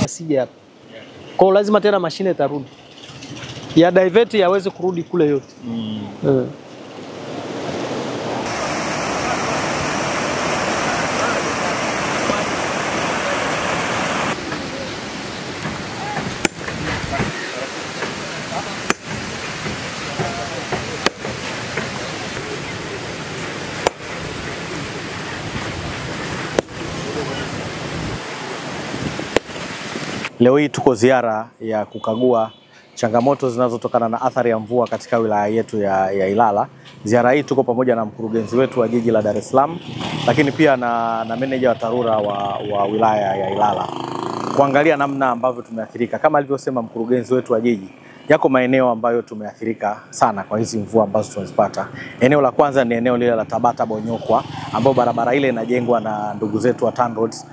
Asije hapa. Kwa lazima tena mashine itarudi. Ya divert yaweze kurudi kule yote. Leo hii tuko ziara ya kukagua changamoto zinazotokana na athari ya mvua katika wilaya yetu ya Ilala. Ziara hii tuko pamoja na mkurugenzi wetu wa jiji la Dar es Salaam, lakini pia na meneja wa TARURA wa wilaya ya Ilala, kuangalia namna ambavyo tumeathirika. Kama alivyosema mkurugenzi wetu wa jiji, yako maeneo ambayo tumeathirika sana kwa hizi mvua ambazo tunazipata. Eneo la kwanza ni eneo lile la Tabata Bonyokwa, ambapo barabara ile inajengwa na ndugu zetu wa TANROADS.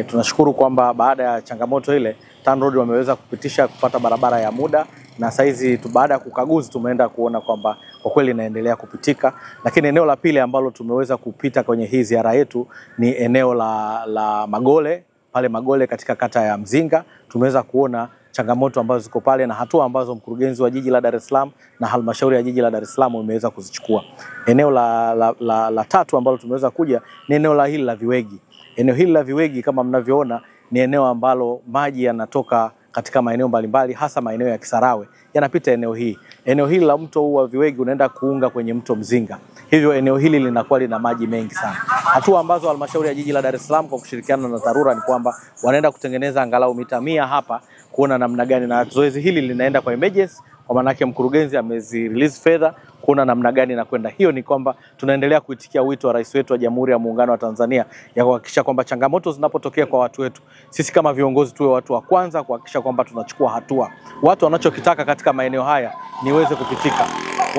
Tunashukuru kwamba baada ya changamoto ile TANROADS wameweza kupitisha kupata barabara ya muda, na saizi baada ya kukaguzi tumeenda kuona kwamba kwa kweli inaendelea kupitika. Lakini eneo la pili ambalo tumeweza kupita kwenye hii ziara yetu ni eneo la Magole, pale Magole katika kata ya Mzinga. Tumeweza kuona changamoto ambazo ziko pale na hatua ambazo mkurugenzi wa jiji la Dar es Salaam na halmashauri ya jiji la Dar es Salaam imeweza kuzichukua. Eneo la tatu ambalo tumeweza kuja ni eneo la hili la Viwegi. Eneo hili la Viwegi kama mnavyoona ni eneo ambalo maji yanatoka katika maeneo mbalimbali, hasa maeneo ya Kisarawe yanapita eneo hili. Eneo hili la mto huu wa Viwegi unaenda kuunga kwenye mto Mzinga. Hivyo eneo hili linakuwa lina maji mengi sana. Hatua ambazo halmashauri ya jiji la Dar es Salaam kwa kushirikiana na TARURA ni kwamba wanaenda kutengeneza angalau mita 100 hapa kuona namna gani, na zoezi hili linaenda kwa emergency, kwa maana yake mkurugenzi amezi release fedha kuona namna gani na kwenda. Hiyo ni kwamba tunaendelea kuitikia wito wa rais wetu wa Jamhuri ya Muungano wa Tanzania ya kuhakikisha kwamba changamoto zinapotokea kwa watu wetu, sisi kama viongozi tuwe watu wa kwanza kuhakikisha kwamba tunachukua hatua. Watu wanachokitaka katika maeneo haya niweze kupitika.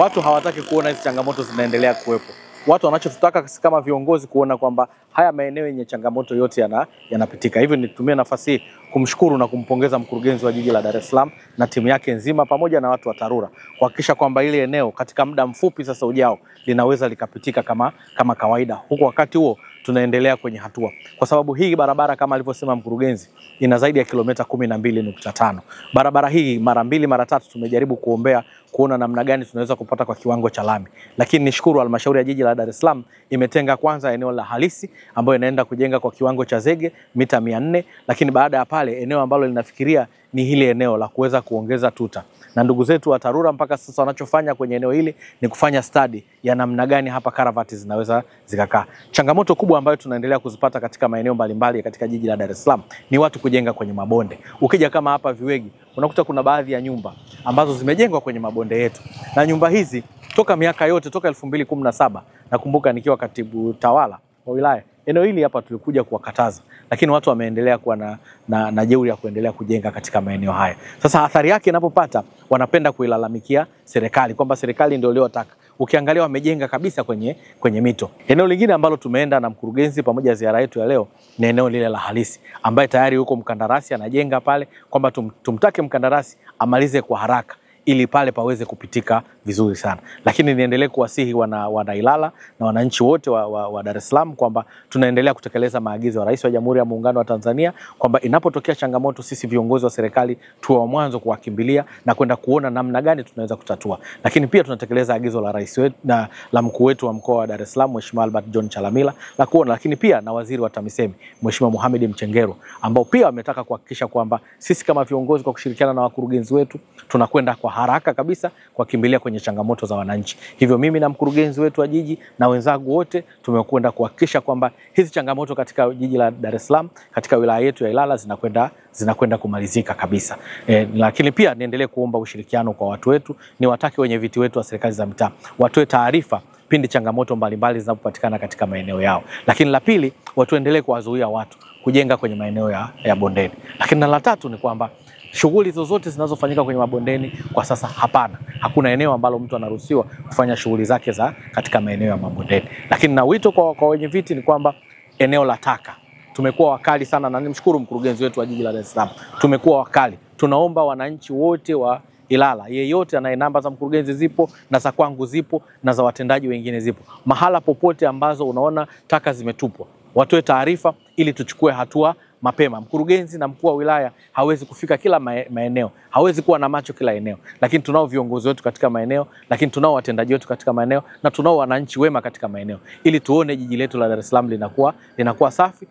Watu hawataki kuona hizi changamoto zinaendelea kuwepo. Watu wanachotutaka sisi kama viongozi kuona kwamba haya maeneo yenye changamoto yote yanapitika. Hivyo nitumie nafasi hii kumshukuru na kumpongeza mkurugenzi wa jiji la Dar es Salaam na timu yake nzima pamoja na watu wa TARURA kuhakikisha kwamba ile eneo katika muda mfupi sasa ujao linaweza likapitika kama kawaida. Huku wakati huo tunaendelea kwenye hatua, kwa sababu hii barabara kama alivyosema mkurugenzi ina zaidi ya kilomita 12.5. Barabara hii mara mbili mara tatu tumejaribu kuombea kuona namna gani tunaweza kupata kwa kiwango cha lami. Lakini nishukuru halmashauri ya jiji la Dar es Salaam imetenga kwanza eneo la halisi ambayo inaenda kujenga kwa kiwango cha zege mita 400, lakini baada ya pale eneo ambalo linafikiria ni hili eneo la kuweza kuongeza tuta. Na ndugu zetu wa TARURA mpaka sasa wanachofanya kwenye eneo hili ni kufanya study ya namna gani hapa karavati zinaweza zikakaa. Changamoto kubwa ambayo tunaendelea kuzipata katika maeneo mbalimbali katika jiji la Dar es Salaam ni watu kujenga kwenye mabonde. Ukija kama hapa Viwegi unakuta kuna baadhi ya nyumba ambazo zimejengwa kwenye mabonde yetu. Na nyumba hizi toka miaka yote, toka 2017 nakumbuka nikiwa katibu tawala wa wilaya, eneo hili hapa tulikuja kuwakataza, lakini watu wameendelea kuwa na jeuri ya kuendelea kujenga katika maeneo haya. Sasa athari yake inapopata, wanapenda kuilalamikia serikali kwamba serikali ndio iliyotaka. Ukiangalia wamejenga kabisa kwenye mito. Eneo lingine ambalo tumeenda na mkurugenzi pamoja ziara yetu ya leo ni eneo lile la halisi ambaye tayari yuko mkandarasi anajenga pale, kwamba tumtake mkandarasi amalize kwa haraka ili pale paweze kupitika vizuri sana. Lakini niendelee kuwasihi wana Ilala na wananchi wote wa Dar es Salaam kwamba tunaendelea kutekeleza maagizo ya Rais wa Jamhuri ya Muungano wa Tanzania kwamba inapotokea changamoto sisi viongozi wa serikali tuwe wa mwanzo kuwakimbilia na kwenda kuona namna gani tunaweza kutatua. Lakini pia tunatekeleza agizo la rais wetu na la mkuu wetu wa mkoa wa Dar es Salaam Mheshimiwa Albert John Chalamila la kuona, lakini pia na waziri wa TAMISEMI Mheshimiwa Mohamed Mchengero ambao pia wametaka kuhakikisha kwamba sisi kama viongozi kwa kushirikiana na wakurugenzi wetu tunakwenda kwa haraka kabisa kuwakimbilia kwenye changamoto za wananchi. Hivyo mimi na mkurugenzi wetu wa jiji na wenzangu wote tumekwenda kuhakikisha kwamba hizi changamoto katika jiji la Dar es Salaam katika wilaya yetu ya Ilala zinakwenda kumalizika kabisa. Lakini pia niendelee kuomba ushirikiano kwa watu wetu, niwatake wenye viti wetu wa serikali za mitaa watoe taarifa pindi changamoto mbalimbali zinapopatikana katika maeneo yao. Lakini la pili, watu endelee kuwazuia watu kujenga kwenye maeneo ya bondeni. Lakini na la tatu ni kwamba shughuli zozote zinazofanyika kwenye mabondeni kwa sasa hapana. Hakuna eneo ambalo mtu anaruhusiwa kufanya shughuli zake za katika maeneo ya mabondeni. Lakini na wito kwa wenye viti ni kwamba eneo la taka tumekuwa wakali sana, na nimshukuru mkurugenzi wetu wa jiji la Dar es Salaam. Tumekuwa wakali. Tunaomba wananchi wote wa Ilala, yeyote anaye namba za mkurugenzi zipo na za kwangu zipo na za watendaji wengine zipo. Mahala popote ambazo unaona taka zimetupwa, watoe taarifa ili tuchukue hatua mapema. Mkurugenzi na mkuu wa wilaya hawezi kufika kila maeneo, hawezi kuwa na macho kila eneo, lakini tunao viongozi wetu katika maeneo, lakini tunao watendaji wetu katika maeneo na tunao wananchi wema katika maeneo, ili tuone jiji letu la Dar es Salaam linakuwa safi.